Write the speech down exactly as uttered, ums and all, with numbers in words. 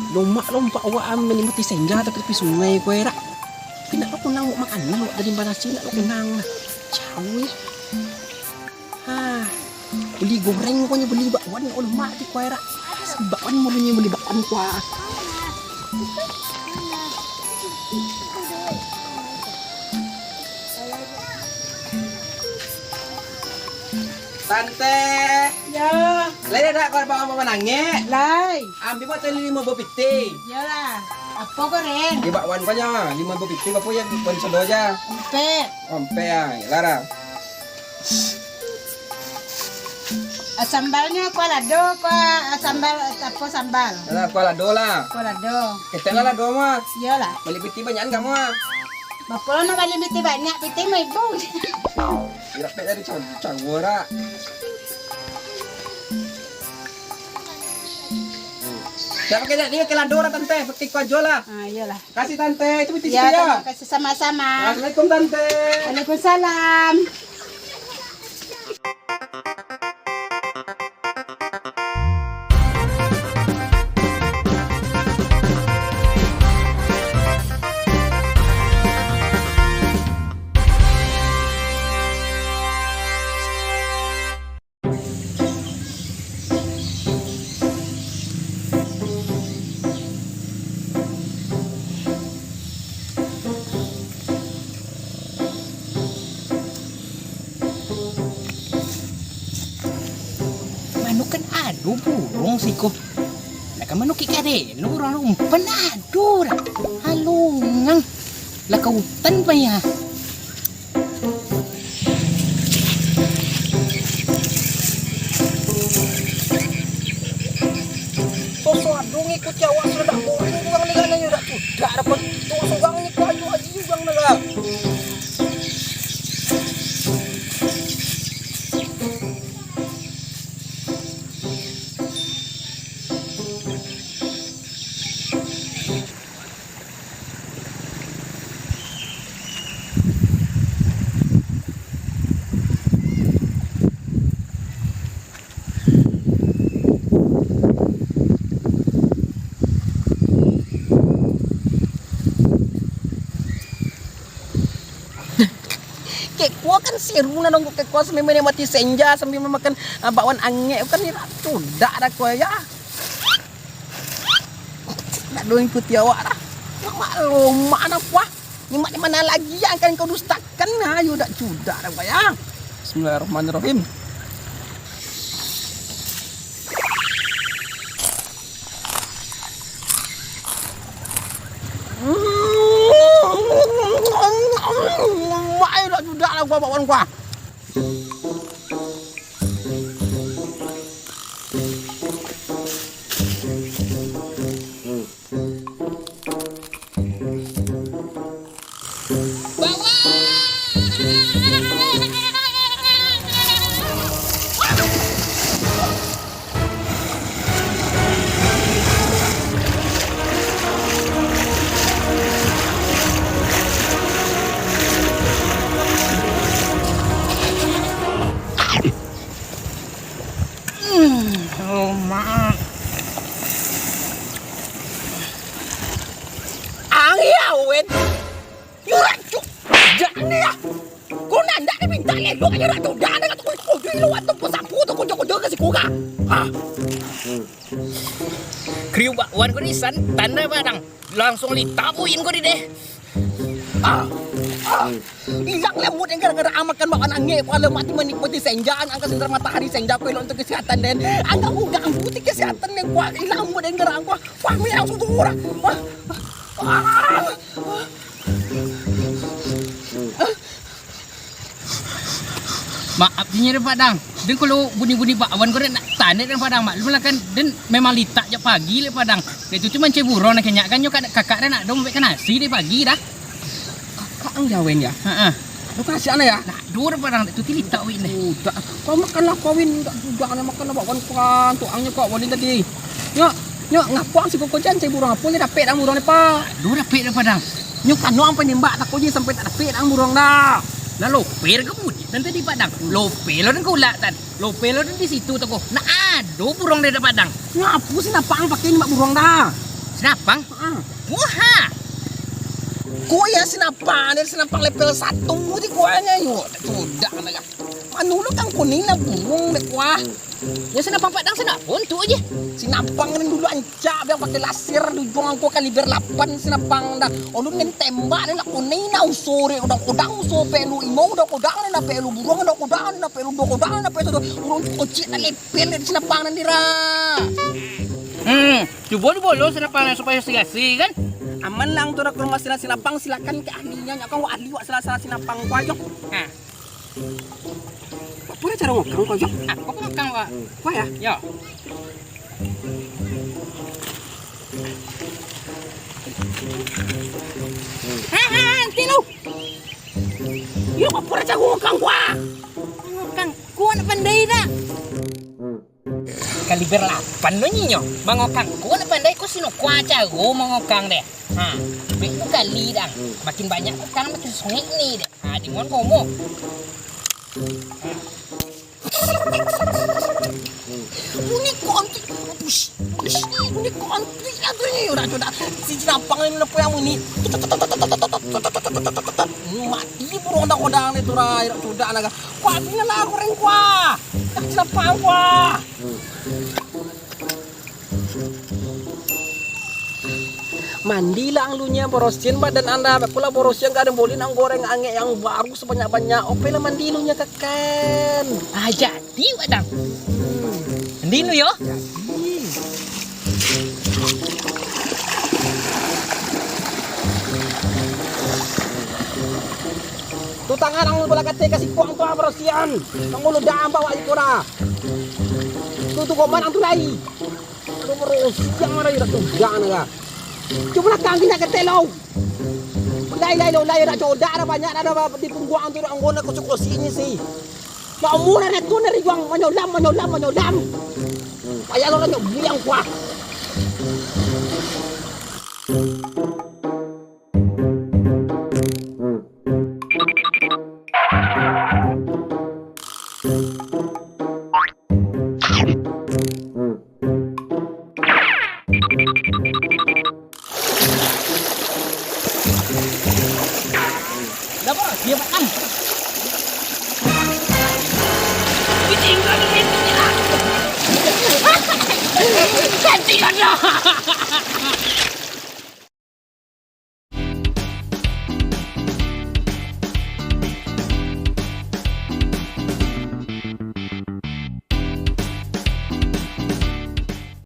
Lomak lo ampek awak, ah, main mati senja tapi tepi sungai ko, eh, Rak. Tapi nak lo kunang awak makan, lo dari barasi nak lo kunang lah. Jauah, eh. Hah. Bali goreng ko nyo, bali bakwan, oh, lomak ti ko, eh, Rak. Bakwan mulunyo bali bakwan ko, ah. Tante. Yo. Lai ado ko bawa-bawa nangek? Lai. Ambiak buek tu limo buah pitih. Iyolah. Apo goreng? Di bakwan ko nyo, limo buah pitih, apo yo, bakwan sado ja. Ampek. Ampek ah, iyolah dah. Ah, sambalnyo kuah lado, kuah, ah, sambal, apo sambal? Alah, kuah lado lah. Kuah lado. Ketek lah lado mah. Iyolah. Bali pitih banyakan kamu ah. Bapo lo nak bali pitih banyak, pitih mah ibu. Irak pek dari cawa, cawa rak. Dak pakai dak, ni pakai lado lah, Tante. Pakai kuah jo lah. Ah, iyolah. Kasih, Tante. Itu pitih. Ya, situ ya. Terima kasih sama-sama. Assalamualaikum, Tante. Waalaikumsalam. Mano kan ado buruang siko. Lah ka mano kik kadek, no buruang rumpan ado dah. Alungang. Lah ka utan payah. Sosok ado ngikuti awak, sudah dak boleh urang ni, kanai dak sudah dapat. Sosok urang ngikuti ayu ayu urang ni lah. Kek kuah kan seru nah dong, kek kuah sambil main mati senja, sambil mamakan, ah, bakwan angek kan, ni lah sudah dah kuah ya. Nak doh ikuti awak dah. Mak, mak lomak nak kuah. Nyimak di mana lagi yang akan kau dustakan? Ayo, dak cudak dah kuah ya. Bismillahirrahmanirrahim. Mak, ayo, dak cudak lah kuah bakwan kuah. Hmm, oh, mak. Angin awen. Yurak, cuk. Jangan ya. Kau nandak diminta lelok aja dah tu. Dah, dah, tu, tu, tu, tu, tu, tu, sapu tu, kujo, kujo, kasi kurang. Ah. Kriuk bakwan ko ni, San, tanda padang. Langsuang litak buin ko di deh. Ah. Ah. Ilang lah mood yang gara-gara ang makan bakwan angek, kau lah mati manikmati senja, ang ka sinar matahari senja, kau elok untuk kesehatan den. Ang ganggu-ganggu ti kesehatan den, kau ilang mood yang gara-gara ang, kau. Wah, mi langsung turun. Wah. Ah. Maaf dinyo deh, Padang. Den kalau bunyi-bunyi bakwan ko dek nak tanek den, Padang. Maklum lah kan, den memang litak jak pagi lek, Padang. Dek tu tu mancari buruang nak kenyak kan, nyo kakak den nak dong buek ka nasi dek pagi dah. Kakak ang jawen ya? Heeh. Ado kasian ya? Nak ado deh, Padang, dek tu ti litak wik deh. Udah, kau makanlah kawin, dak sudah nak makan bakwan kuah tu, ang nyo kok wali tadi. Nyo, nyo, ngapo ang siko ko jan cari buruang apo ni, dapek dah buruang ni, Pak? Ado dapek deh, Padang. Nyo kano ang panembak tako je sampai tak dapek ang buruang dah. Lah lope ka bunyi tan tadi, Padang. Lope lo den ka ulak tan. Lope lo den di situ tako. Nak ado buruang deh dak, Padang. Ngapo sih napak ang pakai nembak buruang dah? Sinapang? Heeh. Wah. Ko yo sinapang, ado sinapang level satu ti ko nyo yo. Sudah lah. Mano lo kang kuning lah burung dek kuah. Yo sinapang Padang sinapang tu aja. Sinapang nan dulu ancak, biang pakai laser di ujuang angko kaliber lapan sinapang dah. Ulun nan tembak dah lah kuning nah uso dek kodang-kodang uso pelu imau dek kodang dah pelu burung dek kodang dah pelu dek kodang dah pelu burung kocik dah lepel dek sinapang nan dira. Hmm, cubo dulu sinapang nan supayo sigasi kan? Aman lah tu dah kalau masih sinapang silakan ke ahlinya nyo kan wak ahli wak salah-salah sinapang ko ajo. Ha. Apo caro ngokang ko, Jo? Apo ko ngokang, Pak? Ko yo? Yo. Ha, ha, ha, nanti lu. Yo, apo caro ngokang ko? Ngokang, ko nak pandai dak? Kaliber lapan lo nyinyo. Mangokang ko nak pandai ko sino ko caro mangokang deh. Ha, bek tu kali dang. Makin banyak kang makin songek ni deh. Ha, di mon komo. Bunyi konti. Ush, ush, bunyi konti lah tu ni. Udah, udah. Si Jinapang ni lepo yang bunyi. Mati burung dah kodang ni tu rai. Sudah lah. Kuah bina lah goreng kuah. Dah Jinapang kuah. Mandilah ang lunya, borosian badan anda. Bakulah borosian gadang boleh nang goreng angek yang baru sebanyak-banyak. Opelah mandi lunya kakan. Ah, jadi, Wadang. Hmm. Mandi lu yo. Jadi. Tu tangan ang bola kate ka sikuang tu, ah, borosian. Kamu lu dambah wak iko dah. Tu, tu, kok manang tu lai. Aduh, borosian lah, dah sudah, nah, dah. Cubo lah kangin nak kate lo. Lai, lai, lo, lai, dah codak, dah banyak, dah, dah di pungguang tu, dah anggona kosik-kosik ni sih. Mak umur anak tu, nak riguang, manyolam, manyolam, manyolam. Payah lo, nak biang kuah. Lapor dia, Pak Ang. Kucing kau ni, kucing kau ni. Kucing kau ni.